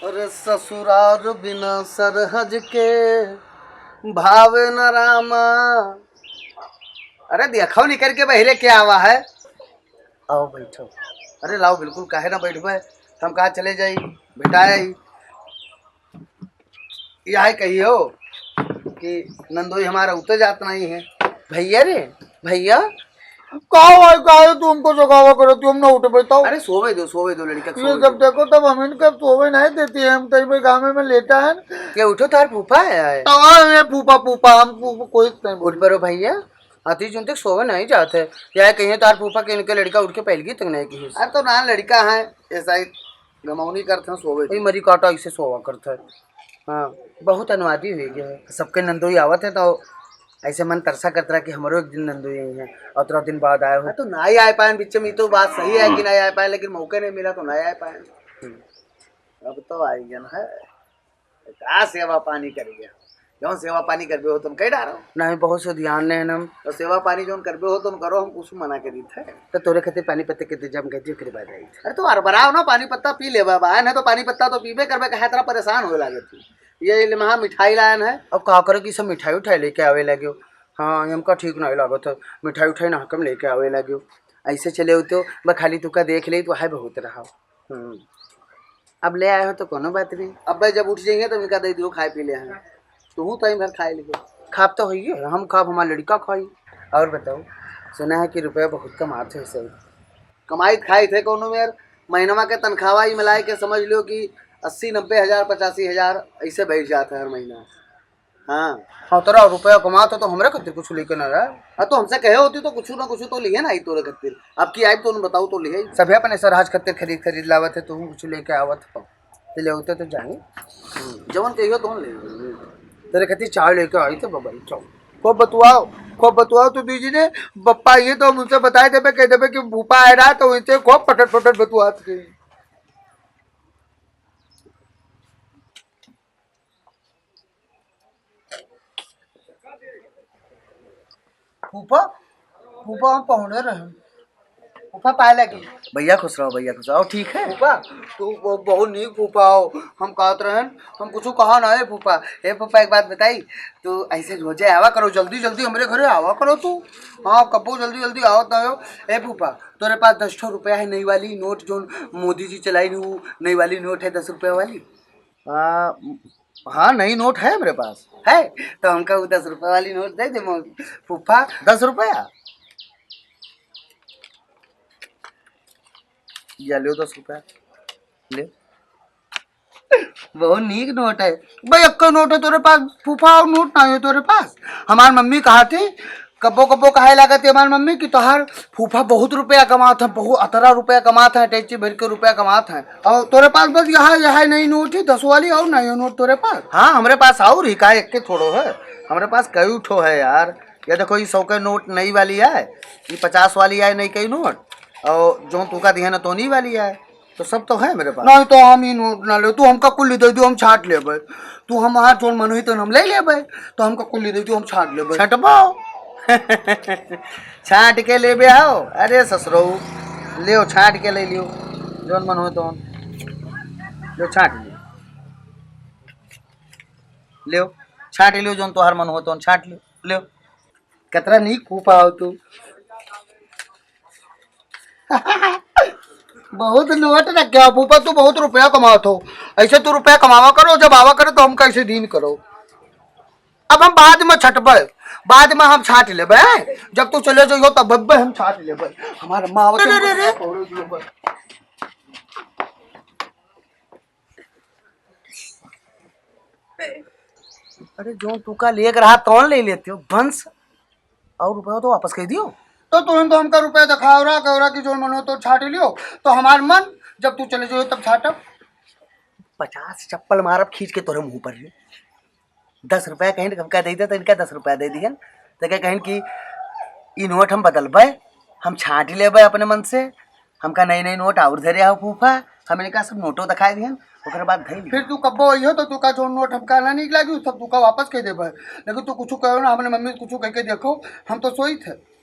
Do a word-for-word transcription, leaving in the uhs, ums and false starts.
अरे ससुरार बिना सरहज के भावे न रामा। अरे देखो निकल के बहिरे क्या आवा है। आओ बैठो। अरे लाओ बिल्कुल काहे ना बैठबे। हम कहा चले जाई बेटा आई। यह कहियो कि नंदोई हमारा उतर जात नहीं है। भैया रे भैया। का भाई काहे तू हमको जगावा करो तू हम ना उठबे तो। अरे सोवे दो सोवे दो लड़का के ये सोवे जब दो। देखो तब हम इनका सोवे नहीं देती है हम तई पे गाँव में लेटा है। ये उठो तार फूफा है आए। तो ये फूफा फूफा हम फूफा कोई नहीं बोल। उठ परो भैया। अति जुन तक सोवे नहीं जात है। या कहिए तार फूफा के इनके लड़का उठ के पहलगी तक नहीं की। अरे तो ना लड़का है ऐसा ही गमौनी करत हैं सोवे। वही मरी काटा इसे सोवा करत है। हाँ बहुत अनुवादी हुई गया है। सबके नंदोई आवत है तो ऐसे मन तरसा करत रहा कि हमरो एक दिन नंदोई आई है। और थोड़ा दिन बाद आए हो। हाँ, तो ना ही आ पाए बीच में। तो बात सही है कि ना आ पाए लेकिन मौके नहीं मिला तो ना आ पाए। अब तो आई गया ना है। का सेवा पानी कर गया। जौन सेवा पानी करबे हो तुम कह डारो। नहीं बहुत से ध्यान नहीं हम। तो सेवा पानी जौन करबे हो तुम करो हम कुछ मना के दीत है। तो तोरे खातिर पानी पत्ता के इंतजाम कर दियो के बाद आई। अरे तो अरबराव ना पानी पत्ता पी ले बाबा है ना तो पानी पत्ता तो पीबे करबे कहे तरह परेशान हो लागे तू। ये ले महा मिठाई लायन है। अब का करे कि सब मिठाई उठाई लेके आवे लगे। हाँ हमका ठीक नहीं लागत है। मिठाई उठाई ना कम लेके आवे लगे। ऐसे चले होते हो बस खाली तुका देख ले तो है बहुत रहा। हम्म। अब ले आए हो तो कोनो बात नहीं। अब भाई जब उठ जाइए तब इनका दे दियो खाए पी ले हैं। तू तो ही भर खाए लियो। खाब तो होइए हम खाब हमार लड़का खाई। और बताओ। सुना है कि रुपया बहुत कमात है सही। कमाई खाई थे कोनो मेर। महीनवा के तनख्वाह ही मिलाए के समझ लो कि अस्सी नब्बे हजार पचासी हजार ऐसे बैठ जाता है हर महीना। हाँ। हाँ तोरा रुपया कमात हो तो हमरे खातिर कुछ लेके ना रहा। हाँ तो हमसे कहे होती तो कुछ ना कुछ तो लिहे ना आई तोरे खातिर। अब की आई तो बताओ तो लिहे। सभी अपने सरहज खातिर खरीद खरीद लावत है तू कुछ लेके आवत हो। तो ले होते तो जानी। जवन कहियो तो ले। तेरे खातिर चाय लेके आई तो बाबा चाय। खूब बतुआओ। खूब बतुआओ तो दीजिए ने। बप्पा ये तो मुझसे बताए देबे कह देबे कि भूपा आ रहा तो इनसे खूब पटट पटट बतुआत गई। फूफा, फूफा हम पहुने रहे। फूफा पाए लगी। भैया खुश रहो भैया खुश रहो ठीक है। फूफा तू ब- बहुत नीक फूफा हो। हम कहत रहन हम कुछ कहा ना है फूफा। हे फूफा एक बात बताई। तू ऐसे रोजे आवा करो जल्दी जल्दी हमरे घरे आवा करो तू। हाँ कब्बो जल्दी जल्दी आवत ना हो। ए फूफा तोरे पास दस ठो रुपया है नई वाली नोट जो मोदी जी चलाई वो नई वाली नोट है दस रुपया वाली। आ, हाँ नई नोट है मेरे पास। है तो हमका वो दस रुपया वाली नोट दे दे फूफा। दस रुपया। या लो दस रुपया। ले। बहुत नीक नोट है। भाई अक्का नोट है तोरे पास फूफा और नोट ना हो तोरे पास। हमार मम्मी कहा थी कब्बो कब्बो कहे लागत है हमार मम्मी कि तोहार फूफा बहुत रुपया कमात है बहुत अतरा रुपया कमात है टैची भर के रुपया कमात है। और तोरे पास बस यह यह नई नोट ही दस वाली और नई नोट तोरे पास। हाँ हमरे पास और ही का एक के थोड़ो है। हमरे पास कई ठो है यार। ये देखो ये सौ के नोट नई वाली है। ये पचास वाली है नई कई नोट। और जो तुका दिया ना तो नई वाली है। तो सब तो है मेरे पास। नहीं तो हम ही नोट ना ले तू हमका कुल्ली दे दियो हम छाट लेबे। तू हमार जोन मन हुई तो हम ले लेबे। तो हमका कुल्ली दे दियो हम छाट लेबे। छटबो। छाट के लेबे आओ अरे ससुरऊ। लेओ छाट के ले लियो। जोन मन हुई तो ले छाट लियो। लेओ छाट लियो जोन तोहर मन हुई तो छाट लियो। लेओ। कतरा नीक फूफा हो तू। बहुत नोट रखे हो फूफा तू बहुत रुपया कमात हो। ऐसे तू रुपया कमावा करो जब आवा करे तो हम कैसे दिन करो। अब हम बाद में छटबे। बाद में हम छाट लेबे। जब तू चले जाइयो तब बब्बे हम छाट लेबे। हमारे माँ रे, रे, रे। अरे जो तू का लेके रहा तौन ले लेते हो बंस। और रुपया तो वापस कर दियो। तो तुम तो हमका रुपया दिखाओ रहा कहो रहा कि जो मनो तो छाट लियो। तो हमार मन जब तू चले जाओ तब छाटब। पचास चप्पल मारब खींच के तोरे मुंह पर रे। दस रुपया कहीं हमका दे दे तो इनका दस रुपया दे दिहन। तो क्या कहें कि ई नोट हम बदलबे। हम छाट लेबे अपने मन से। हमका नई नई नोट और धरे आओ फूफा। हम इनका सब नोटो दिखाई दिहन। ओकरे बाद धई फिर तू कब्बो अइहो तो तू का जो नोट हमका ना निक लागी सब तू का वापस कर देबे। लेकिन तू कुछ कहो ना हमने मम्मी से कुछ कह के देखो। हम तो सोई थे।